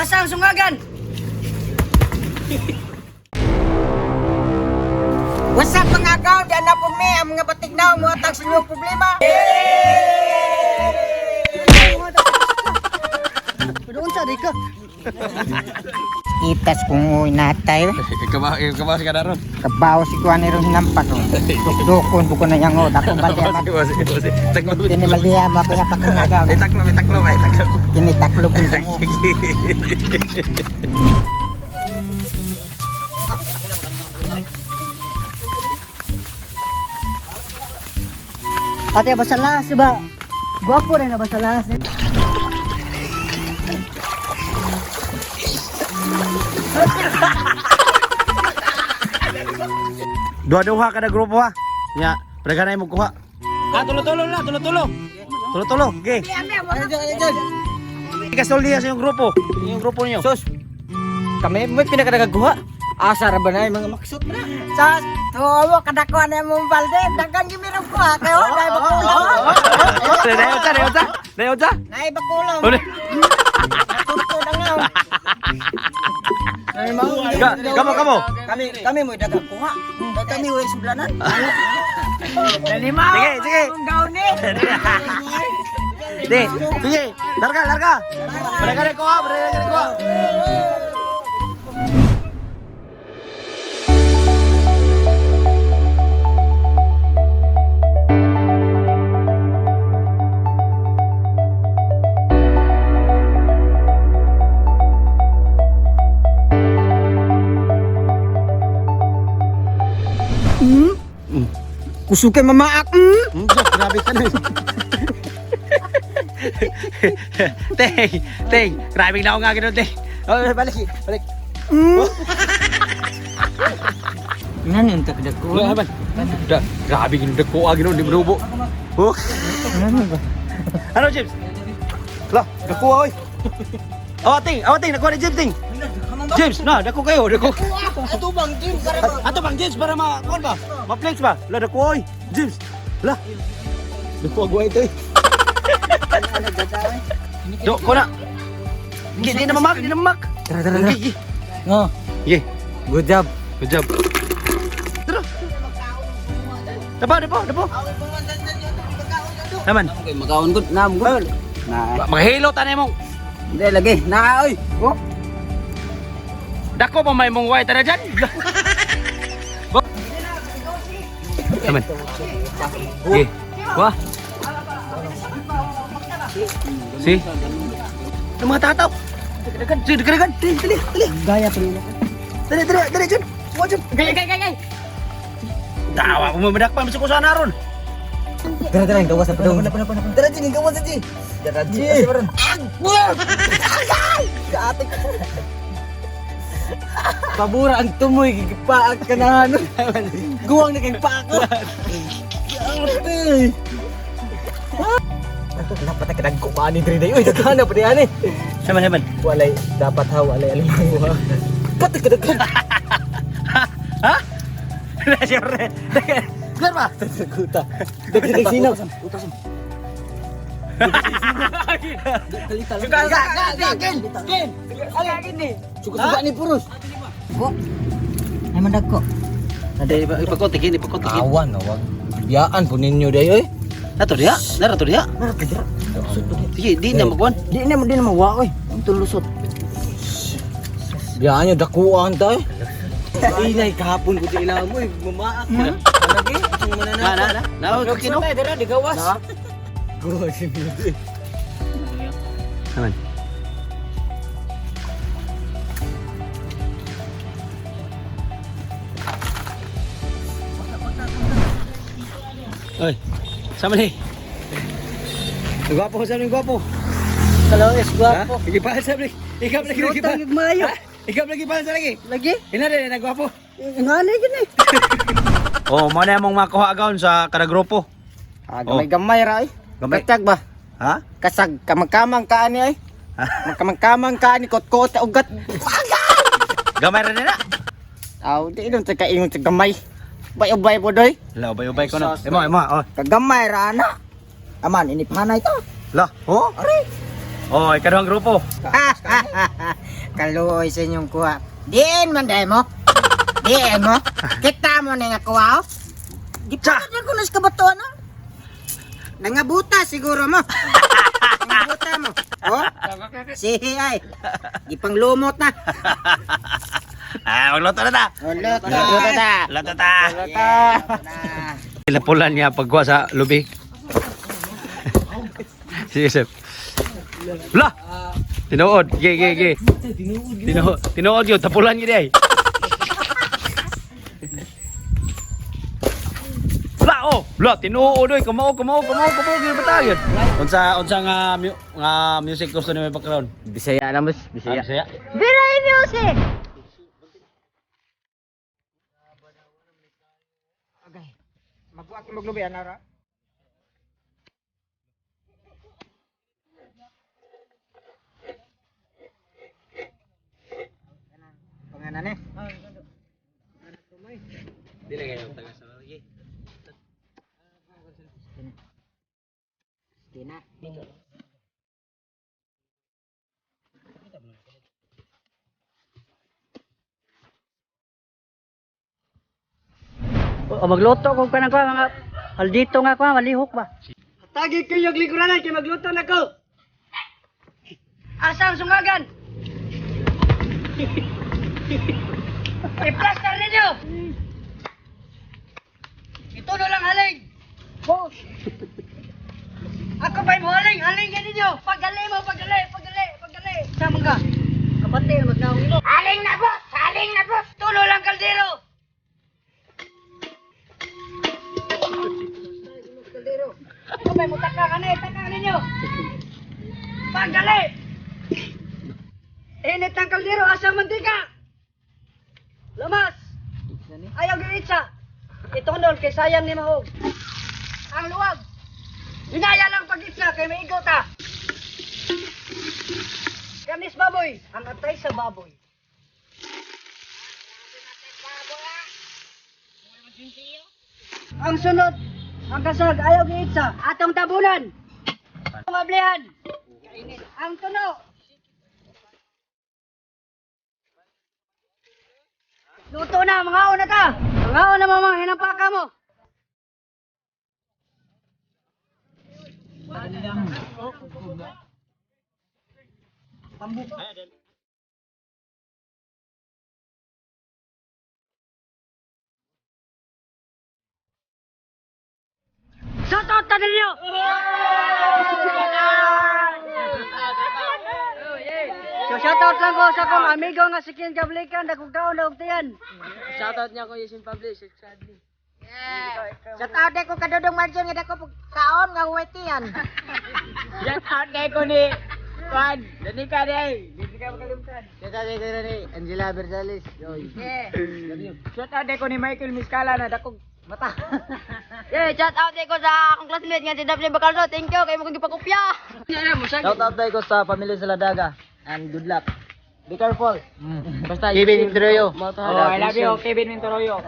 Asa ang sungagan? What's up, mga agaw? Diyan na po mi, ang mga batignaw, mga tag sa inyong problema. Pero unsa di ka? Itas kung uwi natay. Ikaw ba si Kadaron? Kabaw si kuan ni ron hinampak. Dukon buko na yang o. Dakong balya man. Taklo, Kini balya mo ako sa pagkangagaw. taklo, taklo, taklo. Kini taklo ko mo. Ate basalas ba? Gwapo rin na basalas. Duha-duha kada grupo ha. Nya, preganay mo kuha. Ah, tulo-tulo na, tulo-tulo. Tulo-tulo, okay. Ikasol niya sa iyong grupo. Yung grupo niyo. Sus. Kami mo pinakadagaguha. Asa ra ba na yung mga maksud na? Sus, tuwa kadako na mong balde. Dagan gimirong ko ha. Kayo dai bakulong. Dayo sa, dayo sa. Dayo sa. Nay bakulong. Uli. Tuto na nga. Kamo, kamo. Kami kami mo dagakuha. Kami way sublanan. Sige, sige. Ang gaon ni. Di, sige. Larga, larga. Preganay kuha, preganay kuha. Kusuke mamaak. Grabe ka na. Teng, teng, grabe na ako nga ganun, teng. Oh, balik, balik. Nan yung takdako. Wala man. Da, grabe ginu dako ah ginu di menubo. Oh. Ano, James? Lah, dako ah, oy. Oh, ting, oh, ting, nakuha ni James, ting. James, na, dako kayo, dako. Ato bang gym para Ato bang James para ma kuan ba? Ma-flex ba? Lah, dako oy. James. Lah. Dako agwa ito eh. Do, ko na. Hindi, di na mamak, di na mamak. Tara, tara, tara. Sige, No. sige. Good job. Good job. Tara. Dapa, dapa, dapa. Naman. Okay, makaon gud nam gud. Na. Maghilo tanay mong. Hindi lagi. Na oy. Oh. Dako pa may mong white na dyan. Naman. Sige. Wah. Si. Ang mga tataw. Dagdagan, dagdagan. Dali, dali, dali. Gaya pa nila. Dali, dali, dali, dyan. Wah, dyan. Gay gay gay gay. Dawa, pumamadakpan. Masuk ko sana ron. Tara, tara, gawas sa padung. Tara, Jin, gawas sa Jin. Tara, Jin. Katik. Pabura ang tumoy, gigipaak ka na ano. Guwang na kay paak ko. Ate. Dapat na kadagko pa ani diri day. Uy, daghan na pa di ani. Naman, naman. Walay dapat ha, walay alimango ha. Pati kadaghan. Ha? Siyempre. Sir ba? Kuta. Dagdag sinaw. Ga ga ga ken. Ken. Suka-suka ni Purus. Ko. Ay mandagko. Dali, ipakontikin, ipakontikin. Awan, awag. Biyaan po ninyo day oy. Nato diya, narato diya. Sige, di na magwan. Di na di na mawa oy. Ang tulusot. Biyaan nyo dakuan ta oy. Inay kahapon ko sa ila mo, mamaak na. Lagi, ang Na, na, na. Na, okay, no? dira di gawas. Go si Midi. Naman. Oy, sama ni. Gwapo sa ni gwapo. Hello, is Ha? gwapo. Ikaw sa ni. Ikaw lagi lagi pa. Utang maayo. Ikaw lagi pa sa lagi. Lagi? Ina rin na gwapo. Ngani gini. Oh, mo na mong makuha agaon sa kada grupo. Ah, gamay-gamay ra oy. Gamay. Katag ba? Ha? Kasag kamangkamang ka ani oy. Magkamangkamang ka ani kot-kot ugat. Gamay ra nila. Aw, di inom sa kaingon sa gamay. Bay-ubay po doy. La, ubay-ubay ko na. Imo, imo. Oh. Kagamay ra na. Aman, inipanay to. La, oh. Are. Oh, ikaduhang grupo. Nakaluoy sa inyong kuha. Diin man dahil mo. Diin mo. Kita mo na nga kuha. Oh. Di pa na ko nas kabatuan no? Nangabuta siguro mo. Nangabuta mo. Oh? Sige ay. Di pang lumot na. Ah, magluto na ta. Oh, luto na. Luto ta. Yeah, luto na. Lapulan niya pagkuha sa lubi. Si Joseph. La! Tinuod. Ge, ge, ge. Tinuod. Tinuod yun. Tapulan yun ay. La oh! La, tinuod oy. Kamao, kamao, kamao, kamao. Gina pa tayo. Unsa, unsa nga, nga music gusto niyo may background? Bisaya na mas. Ah, Bisaya. Biray music! Okay. Magkuha ko maglubi ana ra. Panganan eh. Dili kayo taga sa lagi. Dina. O magluto ko kanang kuha mga aldito nga kuha malihok ba. Tagi kayo lingkuranan kay magluto na ko. Asa ang sungagan? I-plaster ninyo. Ito na lang haling. Boss. Ako ba'y mo haling? Haling yan ninyo. Pagdali mo, pagdali, pagdali, pagdali. Sa mga kapatid, magnaong imo. Haling na boss! Haling na boss! Tulo lang kaldero! Ako may mutaka ka na, itaka ninyo. Pagdali! Init ang kaldero, asa mantika? Lamas! Ayaw giitsa! Itunol kay sayang ni Mahog. Ang luwag! Hinaya lang pag-itsa kay maigo ta. Kamis baboy, ang atay sa baboy. Ang sunod, ang kasag, ayaw giitsa. Atong tabunan. Ang ablihan. Ang tuno. Luto na, mga una ta. Mga una mo mga hinampaka mo. Shout out ta ninyo! So shout out lang ko sa akong amigo nga si Ken Gablikan, dagkong kaon na ugtiyan. Shoutout niya ko Yasin Publish, sadly. Shout out ko kadudong Marjon nga dako kaon nga huwetian. Shout out kay ko ni Juan, dani ka day. Dili ka makalimtan. Shout out ko ni Angela Berzales. Shout out ko ni Michael Miscala na dako mata. Yeah, shout out ko sa akong classmate nga si W Bacaldo. Thank you kay mo kong gipakopya. Shout out ko sa pamilya sa Ladaga and good luck. Be careful. Basta Kevin Mintroyo. Oh, I love you, Kevin Mintroyo.